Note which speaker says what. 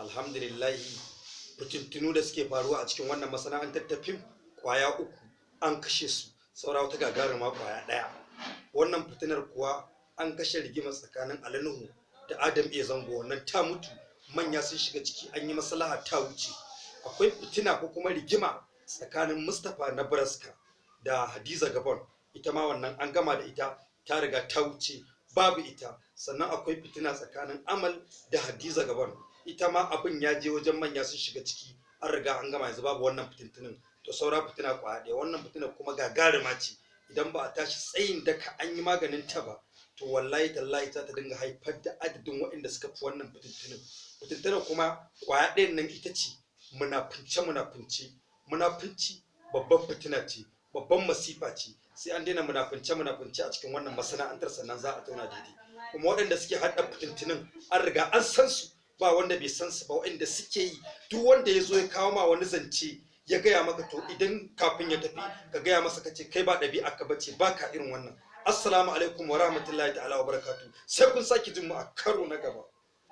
Speaker 1: Alhamdulillahi, fitintunu da suke faruwa a cikin wannan masana'antar ta fim kwaya uku an kashe su, saura wata gagaruma kwaya ɗaya. Wannan fitinar kuwa an kashe rigimar tsakanin Ali Nuhu da Adam A Zango, wannan ta mutu, manya sun shiga ciki, an yi maslaha, ta wuce. Akwai fitina ko kuma rigima tsakanin Mustapha na Braska da Hadiza Gabon, ita ma wannan an gama da ita, ta riga ta wuce, babu ita. Sannan akwai fitina tsakanin Amal da Hadiza Gabon, ita ma abin ya je wajen manya, sun shiga ciki, an riga an gama, yanzu babu wannan fitintunin. To saura fitina kwaya ɗaya. Wannan fitina kuma gagaruma ce, idan ba a tashi tsayin daka an yi maganin ta ba, to wallahi tallahi za ta dinga haifar da adadin waɗanda suka fi wannan fitintunin. Fitintunin kuma kwaya ɗayan nan ita ce munafunce munafunce. Munafunci babban fitina ce, babban masifa ce. Sai an daina munafunce munafunce a cikin wannan masana'antar, sannan za a tauna daidai. Kuma waɗanda suke haɗa fitintunin an riga an san su, ba wanda bai san su ba. Waɗanda suke yi, duk wanda ya zo ya kawo ma wani zance ya gaya maka, to idan kafin ya tafi ka gaya masa, ka ce kai ba ɗabi'a ka bace, ba ka irin wannan. Assalamu alaikum wa rahmatullahi ta'ala wa barakatuh. Sai kun sake jin mu a karo na gaba.